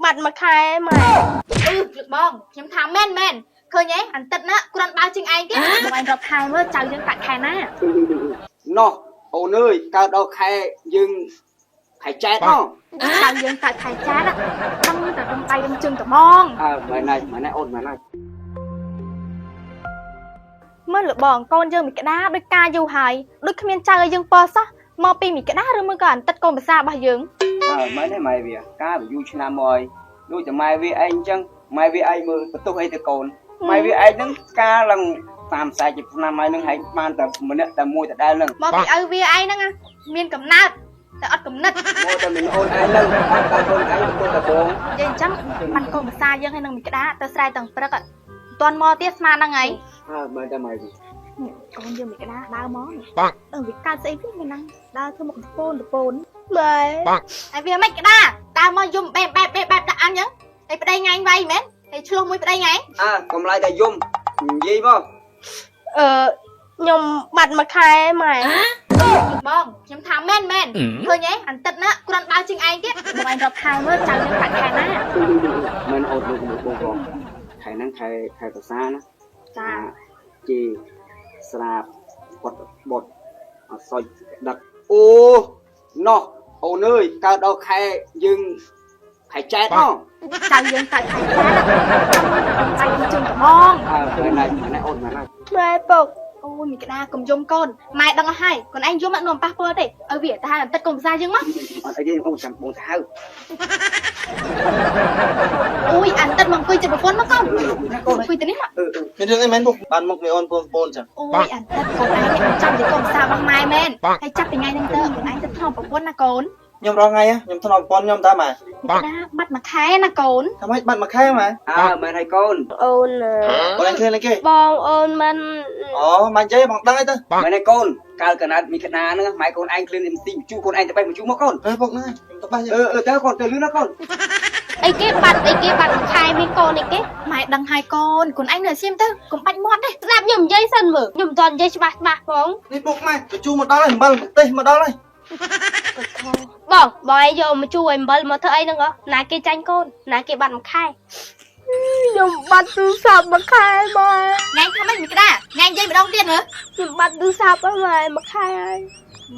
បាត់មួយខែម៉ែ អឺលោកបងខ្ញុំថាមែនមែនឃើញទេអន្តិតណាគ្រាន់បើជាងឯងទៀតបងឯងរាប់ខែមើលចៅយើងកាត់ខែណា ណោះអូនអើយកើតដល់ខែយើងខែចែកណោះ ចៅយើងកាត់ខែចាតដឹងតែរំដៃរំជើងត្មង អើមែនហើយមែនហើយអូនមែនហើយ មើលលោកបងកូនយើងមីក្តារដូចការយូរហើយដូចគ្មានចៅឲ្យយើងពសោះមកពីមីក្តារឬមួយក៏អន្តិតកូនភាសារបស់យើង អើមែនហើយម៉ែវាកាលយូរឆ្នាំមកហើយដូចតែម៉ែវាឯងអញ្ចឹងម៉ែវាឯងមើលបន្ទោសអីទៅកូនម៉ែវាឯងហ្នឹងកាលឡើងតាមខ្សែជាឆ្នាំហើយហ្នឹងហើយបានតែម្នាក់តែមួយដដែលហ្នឹង មកពីឪវាឯងហ្នឹងណាមានកំណើតតែអត់កំណត់ មកតែមានអូនឯងហ្នឹងអត់កើតកូនឯងបន្ទោសតែបង និយាយអញ្ចឹងបានកូនភាសាយើងហើយនឹងមីក្តារទៅស្រែទាំងព្រឹកមិនទាន់មកទៀតស្មានហ្នឹងហើយ អើមែនតែម៉ែវា កូនយើងមីក្តារដើរមកអឺវាកើតស្អីវិញហ្នឹងដើរធ្វើមុខតពូនតពូន ម៉ែ ហើយវាមិនក្តារដើរមកយំបែបបែបបែបបែបដាក់អញអញ្ចឹងហើយប្តីថ្ងៃវៃមែនហើយឆ្លោះមួយប្តីថ្ងៃ អើកុំឡាយតែយំនិយាយមក អឺខ្ញុំបាត់មួយខែម៉ែ បងខ្ញុំថាមែនមែនឃើញទេអន្តិតណាគ្រាន់បើជាងឯងទៀតបងឯងរាប់ខែមើលចៅយើងកាត់ខែណា មែនអូនលោកបងបងខែហ្នឹងខែខែកសាណា ចា ជីស្រាបគាត់បត់អសុចដឹកអូណោះអូនអើយកើតដល់ខែយើងខែចែកណោះ ចៅយើងកាត់ខែចាដឹងតែរំដៃរំជើងត្មង អើមែនហើយមែនហើយអូនមែនហើយ ម៉ែពុក អូយមីក្តារកុំយំកូនម៉ែដឹងអស់ហើយកូនឯងយំអត់នាំប៉ះពាល់ទេឲ្យវាទៅហៅអន្តិតកូនភាសាយើងមក អត់អីទេអូនចាំបងទៅហៅ អូយអន្តិតមកអង្គុយចិត្តប្រពន្ធមកកូនអង្គុយទៅនេះមក អឺអឺ មានរឿងអីមែនពុកបានមុខមីអូនបងប្អូនចឹង អូយអន្តិតកូនឯងនេះចាំជាកូនភាសារបស់ម៉ែមែនហើយចាប់ពីថ្ងៃហ្នឹងទៅកូនឯងទៅថ្នមប្រពន្ធណាកូន ខ្ញុំរងថ្ងៃខ្ញុំធ្នមប្រពន្ធខ្ញុំតើម៉ែ មីក្តារបាត់មួយខែណាកូន ធ្វើម៉េចបាត់មួយខែម៉ែ អើមែនហើយកូន អូន បងឯងឃើញអីគេ បងអូនមិន អូម៉ែនិយាយបងដឹងអីទៅ មែនហើយកូនកាលកណាត់មីកណាហ្នឹងម៉ែកូនឯងឃ្លានទីជូកូនឯងទៅបេះមកជូមកកូន អើពុកហ្នឹងខ្ញុំទៅបាស អឺអឺទៅកូនទៅលឿនណាកូន អីគេបាត់អីគេបាត់មួយខែមានកូនអីគេ ម៉ែដឹងហើយកូនកូនឯងនៅសៀមទៅកុំបាច់មាត់ទេ ស្ដាប់ខ្ញុំនិយាយសិនមើលខ្ញុំមិនទាន់និយាយច្បាស់ច្បាស់ផង នេះពុកម៉ែទៅជូមកដល់ហើយអំបិលម្ទេសមកដល់ហើយ បងបងឯងយកមកជួយអំបិលមកធ្វើអីហ្នឹងហ៎ណាគេចាញ់កូនណាគេបាត់មួយខែខ្ញុំបាត់ទូរស័ព្ទមួយខែម៉ែ ថ្ងៃធ្វើម៉េចមីក្តាថ្ងៃនិយាយម្ដងទៀតមើល ខ្ញុំបាត់ទូរស័ព្ទហើយម៉ែមួយខែហើយ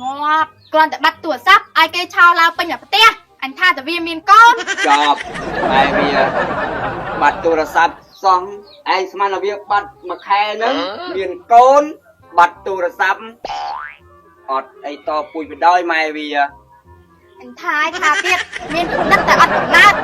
ងាប់គ្រាន់តែបាត់ទូរស័ព្ទឲ្យគេឆោឡៅពេញតែផ្ទះអញថាតែវាមានកូន ចប់ម៉ែវាបាត់ទូរស័ព្ទសោះឯងស្មានថាវាបាត់មួយខែហ្នឹងមានកូនបាត់ទូរស័ព្ទអត់អីតពូជបដោយម៉ែវា អញថាឲ្យថាទៀតមានកំណត់តែអត់កំណត់